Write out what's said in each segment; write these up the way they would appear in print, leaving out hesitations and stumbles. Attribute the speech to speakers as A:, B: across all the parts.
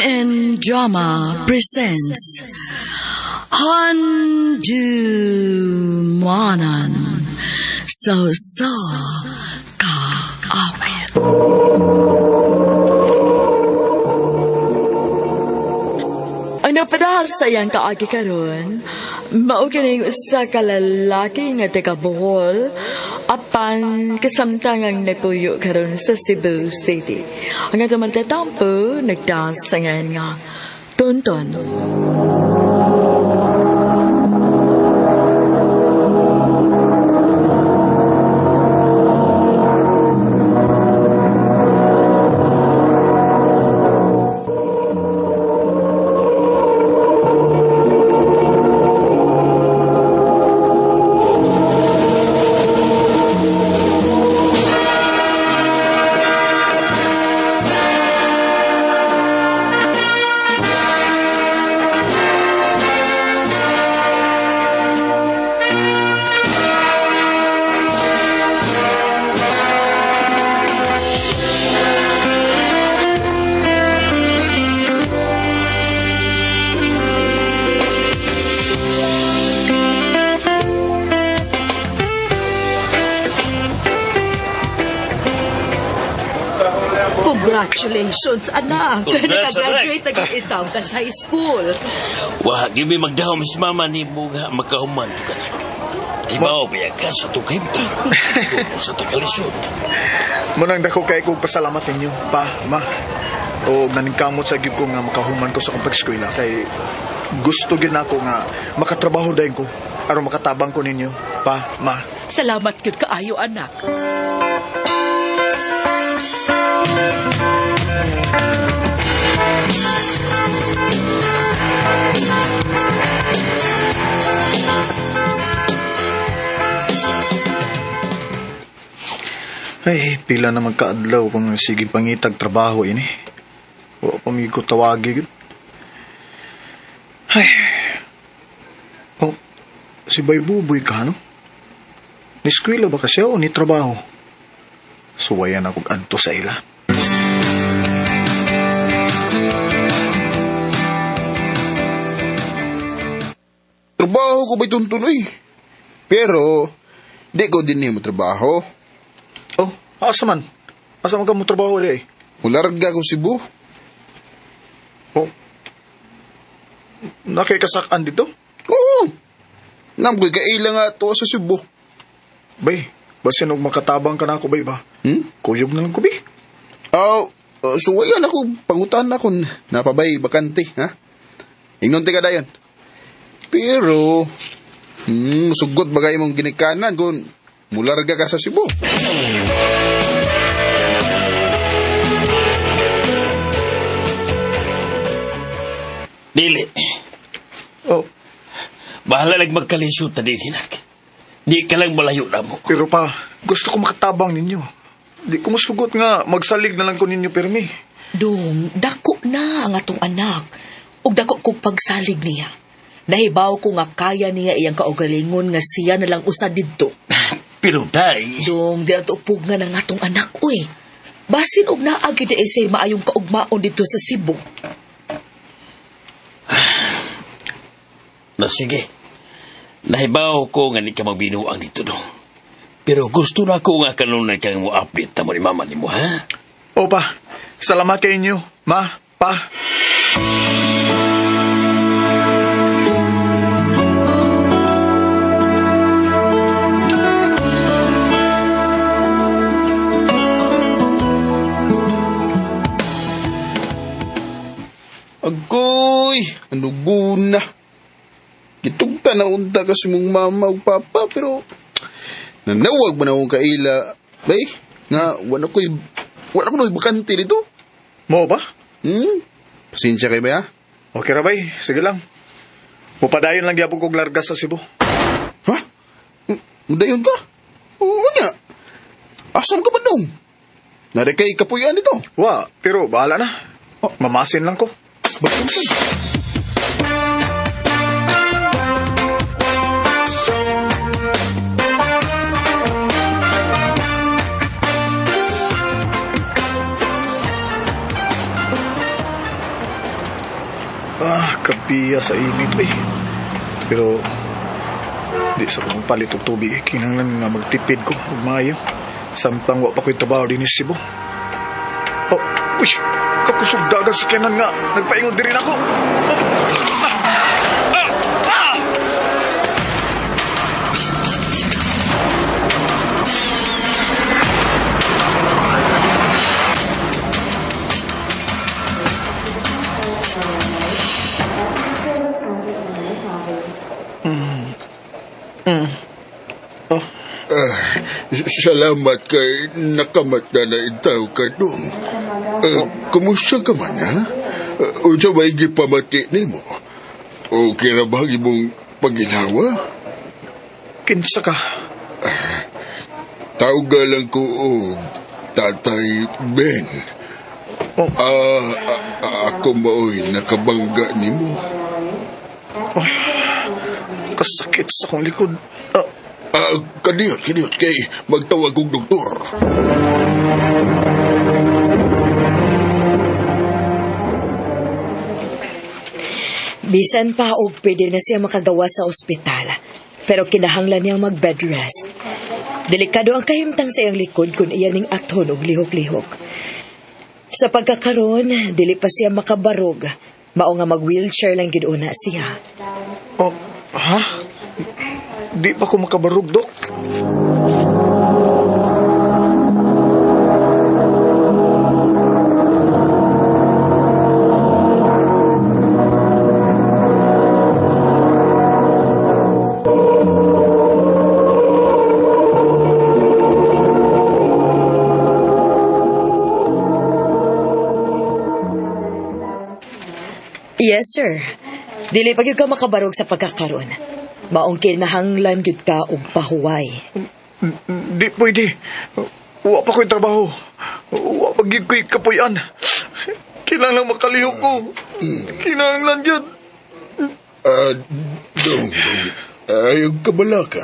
A: RMN Drama presents Handumanan sa Sa Kaawit. Ang napadahal sa iyang kaagi karon, mao kining usa ka lalaki nga taga Bohol apan kasamtangang napuyo karon sa Cebu City. Ang atong magtatampo nagdasangan nga Tonton.
B: Congratulations, anak.
C: Congrats,
B: Nakagraduate na gid itaw ka sa high school.
C: Wa, gibi magdahom si mama ni Buga makahuman to kanak. Ibaw biya ka sa tukimta. Sa takalisod.
D: Munang dako kay kog pasalamat ninyo, pa, ma. O naningkamot sa gyud ko nga makahuman ko sa akong pag-eskwela kay gusto gyud nako nga makatrabaho dayon ko aron makatabang ko ninyo, pa, ma.
B: Salamat gyud kaayo, anak.
D: Ay, pila na magkaadlaw kung sige pangitag trabaho ini. Wa pa mi ko tawagi gyud. Ay. Oh, si Bay Buboy ka, no? Niskwela ba kasi o ni trabaho? Suwayan akong adto sa ila.
E: Trabaho ko ba'y tuntunoy? Pero, di ko din mo trabaho.
D: Oh, asa man? Asa man ka mo trabaho di ay?
E: Mularga ko Cebu.
D: Oh. Nakikasakan dito?
E: Oo. Nam ko'y kaila nga to sa Cebu.
D: Bay, basin og makatabang ka na ako, bay ba?
E: Hmm?
D: Kuyog na lang ko, bay.
E: Aw, suwayan ako, pangutan ako, napabay, bakante, ha? Ingnon ka dayon. Pero, sugot bagay mong ginikanan kung mularga ka sa Cebu.
C: Dili.
D: Oh,
C: Bahala lang magkalisod ta din, hinak. Di ka lang malayo na mo.
D: pero pa, gusto ko makatabang ninyo. Di ko musugot nga, magsalig na lang ko ninyo pirmi.
B: Dong, dako na ang atong anak. Ug dako kog pagsalig niya. Nahibaw ko nga kaya niya iyang kaugalingon nga siya na lang usa didto.
C: Pero day,
B: Dong, di na upog nga ng atong anak, uy. Basin og naa gyud ay say maayong kaugmaon didto sa Cebu.
C: Na sige. Nahibaw ko nga ni ka magbinuang dito no. Pero gusto na ko nga kanunay kang mo update na mo ni mama ni mo, ha?
D: O pa, salamat kay inyo, ma, pa.
E: Agoy, ano guna? Gitugta na unta ka sa mong mama ug papa, pero nanawag ba na akong kaila? Bay, nga, wala ko'y bakante dito.
D: Mo ba?
E: Pasensya kay ba, ha?
D: Okay ra, bay. Sige lang. Mupadayon lang gyapon kog larga sa Cebu.
E: Ha? Mudayon ka? Oo nga. Asam ka ba dong? Nari kay kapuyan dito.
D: Wa, pero bahala na. Oh, mamasin lang ko.
E: Bakit?
D: Ah, kapiya sa init eh. Pero di sa kong palit og tubig eh. Kinahanglan nga magtipid ko og maayo. Samtang wa pa ko'y trabaho din sa Cebu. Oh, uy, kakusog dagan sa kanan nga. Nagpaingon diri nako. Oh, ah, ah, ah!
F: Salamat kay nakamata na itaw ka dong. Kumusta ka man, ha? Unsa may gipamati nimo? Okay ra ba ang imong paginawa?
D: Kinsa ka?
F: Tawga lang ko og Tatay Ben.
D: Oh.
F: Ako maoy nakabangga nimo.
D: Kasakit sa akong likod.
F: Kadiyot, kadiyot kay magtawag kong doktor.
B: Bisan pa og pwede na siya makagawa sa ospital, pero kinahanglan niyang mag-bed rest. Delikado ang kahimtang sa iyang likod kung iya ning aton og lihok-lihok. Sa pagkakaron, dili pa siya makabarog. Mao nga mag-wheelchair lang gid una siya.
D: Oh, ha? Di pa ko makabarog, Dok.
B: Yes, sir. Dili pa gyud ka makabarog sa pagkakaron. Maong kinahanglan gyud ka og pahuway.
D: Di pwede. Wa pa ko'y trabaho. Wa pa gyud ko'y kapuy-an. Kinahanglan makalihok ko. Kinahanglan gyud.
F: Dong, ayaw kabala ka.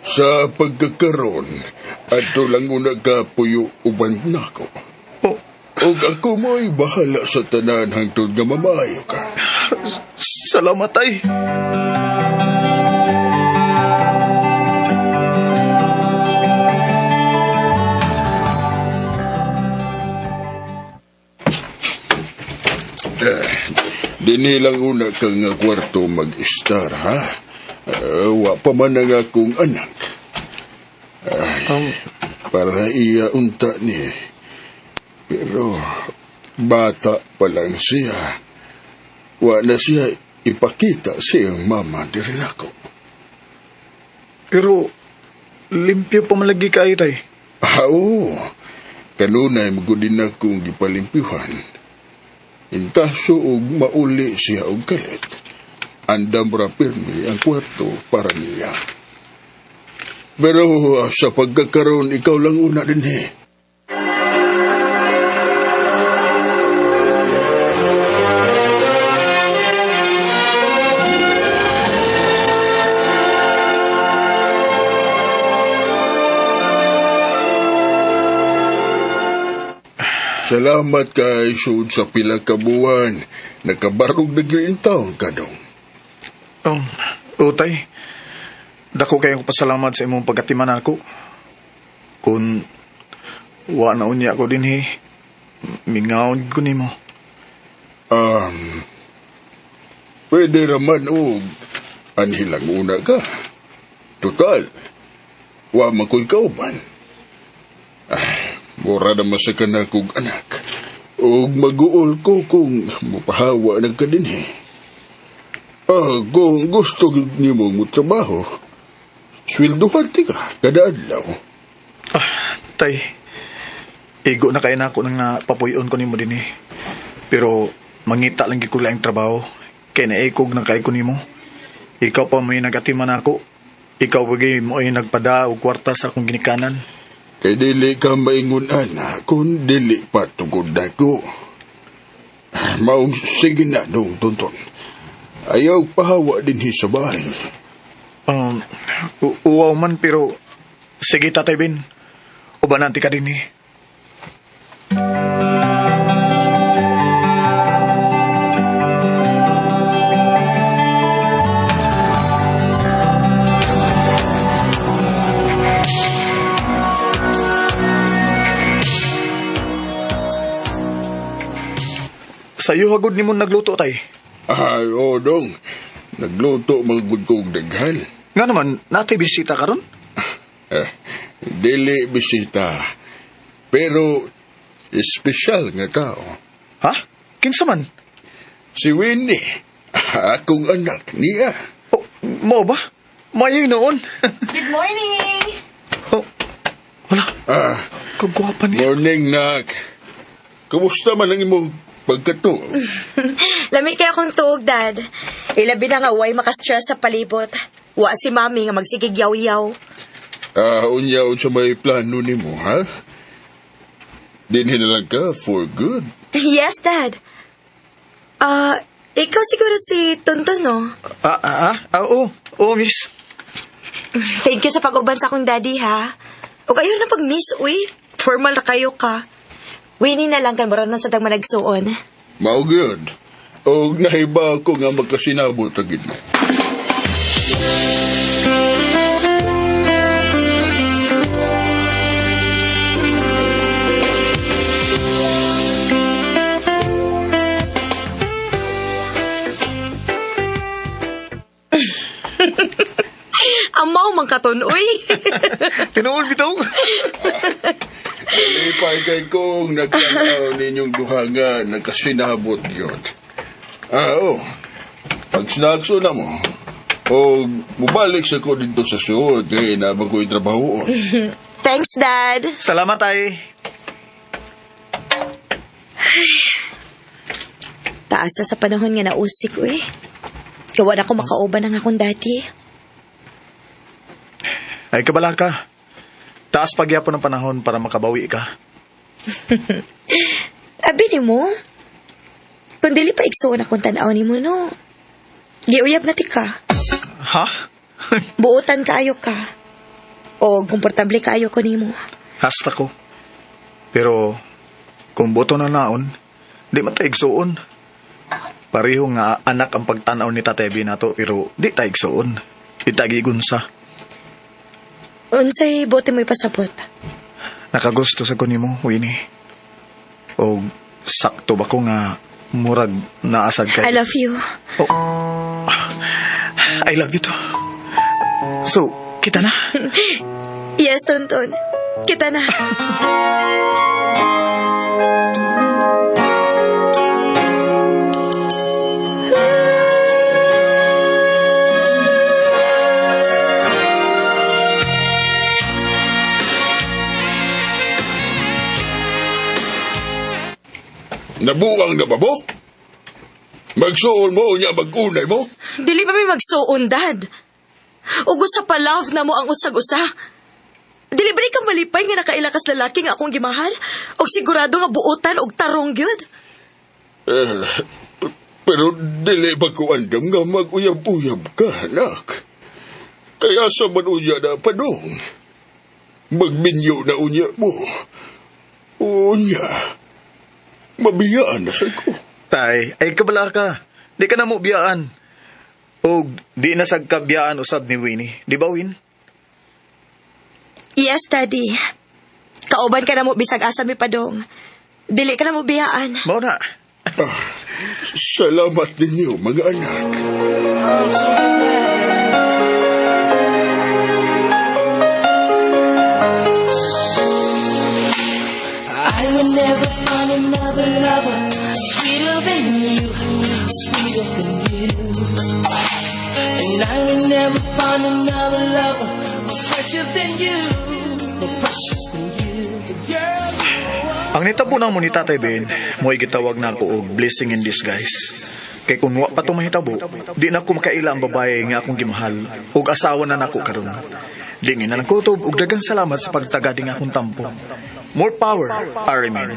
F: Sa pagkakaroon, ato lang una ka puyo uban nako.
D: Oh,
F: Og ako mo'y bahala sa tanan hangtod nga mamayo ka.
D: salamat ay.
F: Dinhi lang una ka nga kwarto mag-istar, ha? Wa pa man ang akong anak. Ay, para iya unta ni. Pero bata pa lang siya. Wa na siya ipakita siyang mama diri nako.
D: Pero limpyo pa man lagi kaayo tay.
F: Ah, oo. Kanunay magud din akong gipalimpyuhan. In kaso og mauli siya og kalit, andam ra pirmi ang kwarto para niya. Pero sa pagkakaroon, ikaw lang una din eh. Salamat kay sud sa pila ka buwan. Nakabarog na gyud taon ka dong.
D: Utay, dako kayo pasalamat sa imong pagkatiman ako. Kung wa na unya ko dinhi, mingawon ko nimo.
F: Pwede raman og anhilang una ka. Total, wa man ko'y kauban. Mura na masakan akong anak. Og mag-uol ko kung mapahawa na ka dinhi. Kung gusto nimo mo trabaho, swelduhan ti ka kada adlaw.
D: Tay, igo na kay nako nang napapuyon ko nimo dinhi. Pero mangita lang gyud ko laing trabaho. Kay naikog na kay ko nimo. Ikaw pa may nagatiman ako. Ikaw bagay mo ay nagpada og kwarta sa akong ginikanan.
F: Kay dili ka maingon ana kung dili pa tugod nako. Maong sige na dong tonton. Ayaw pahawa dinhi sa bahay.
D: Uwaw man pero sige Tatay Ben. Ubanan ti ka dinhi. Sayo hagod nimo nagluto, tay.
F: Ay, oo, dong. Nagluto magud kog daghan.
D: Nga naman, natay bisita karon?
F: Eh, dili bisita. Pero, espesyal nga tao.
D: Ha? Kinsa man?
F: Si Winnie, akong anak niya.
D: Oh, mo ba? Mayo noon.
A: Good morning!
D: Oh, wala.
F: Ah,
D: Kagwapa niya.
F: morning, nak. Kumusta man ang imong pagkatuo?
B: Lami kay akong tuog, Dad. Ilabi na nga way makastress sa palibot. Wa si Mami nga magsigig yaw-yaw.
F: Ah, unya unsa may plano nimo, ha? Dinhi na lang ka for good.
B: Yes, Dad. Ah, ikaw siguro si Tonton, no?
D: Ah, oo. Oo, miss.
B: Thank you sa pag-uban sa akong daddy, ha? O kayo na pag-miss, uy. Formal na kayo ka. Winnie na lang kay mura na sa tag managsuon.
F: Mao gyud. Og nahiba ko nga magkasinabot agid mo.
B: Amaw man katon, uy.
D: Tinuod bitaw.
F: Lipay kay kong nagtanaw ninyong duha nga nagkasinabot yun. Ah, oh. Pag snakso na mo, o mubalik sa ko dito sa suod, kay nabang ko'y trabaho.
B: Thanks, Dad.
D: Salamat, tay.
B: Taas na sa panahon nga nausik, uy. Gawa na ko makauban ang akong daddy.
D: Ay, kabala ka. Taas pagyapon ng panahon para makabawi ka.
B: Abi ni mo, kung dili pa igsuon akong tanaw ni mo, no? Giuyab na ti ka.
D: Ha?
B: Buotan kaayo ka. O komportable kaayo ko nimo.
D: Hasta ko. Pero, kung boto na naon, di man ta igsuon. Pareho nga anak ang pagtanaw ni Tatebi nato pero di ta igsuon. Di ta gigunsa.
B: Unsay bote mo ipasabot?
D: Nakagusto sa ko nimo, Winnie. O sakto ba ko nga murag naasad kay...
B: I love you.
D: Oh. I love you too. So, kita na.
B: Yes, Tonton. Kita na.
F: Nabuang na ba mo? Magsuon mo, unya mag-unay mo?
B: Dili ba may magsuon, Dad? Ug usa pa love na mo ang usag-usa. Dili ba ni ka malipay nga nakaila kas lalaki nga akong gimahal? Og sigurado nga buotan og tarong gyud?
F: Eh, pero dili ba ko andam nga mag-uyab-uyab ka, anak? Kaya sa man unya na padong, magminyo na unya mo. Unya, mabiyaan na sa ko.
D: Tay, ay kabala ka. Di ka na mo biyaan. O di na sagkabiyaan usab ni Winnie. Di ba, Win?
B: Yes, Daddy. Kauban ka na mo bisag asa mi padong. Dili ka na mo biyaan.
D: Mao na.
F: Ah, salamat ninyo, mga anak.
G: I will never find another lover sweeter than you, sweeter than you. And I will never find another lover more precious than you, more precious than you. Girl,
D: Ang nitabo na mo ni Tatay Ben, mo'y gitawag na ako og blessing in disguise. Kay kung wa pa to mahitabo, di na ko makaila ang babae nga akong gimahal ug asawa na nako karon. Dingin na ng kutob ug daghang salamat sa pagtaga ding akong tampo. More power, Arimin.